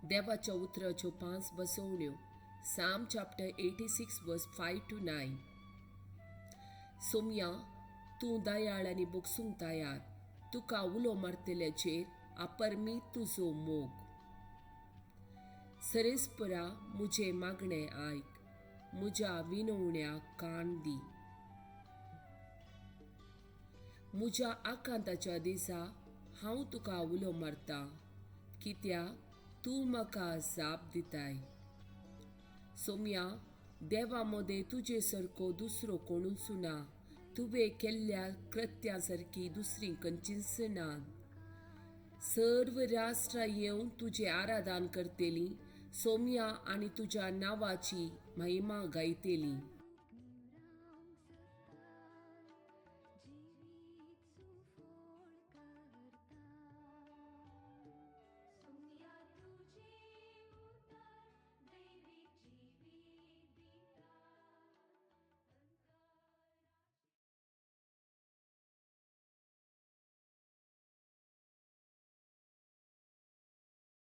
देवाच्या उतराच्यो पांच बसवण्यो. Psalm chapter 86 verse 5 to 9. Somya, तूं दयाळ आनी बोगसूंक तयार. तुका उलो मारतल्याचेर अपरमीत तुजो मोग. सरेस्परा, मुजें मागणें आयक, मुज्या विनवण्याक कान दी. मुज्या आकांताच्या दिसा हांव तुका उलो मारता, कित्याक तूं म्हाका जाप दिताय. सोम्या, देवा मदें तुजे सारको दुसरो कोणूच ना. तुवें केल्ल्या कृत्या सारकी दुसरी खंयचीच ना. सर्व राष्ट्रां येवन तुजें आराधन करतलीं, सोम्या, आनी तुज्या नांवाची महिमा गायतलीं.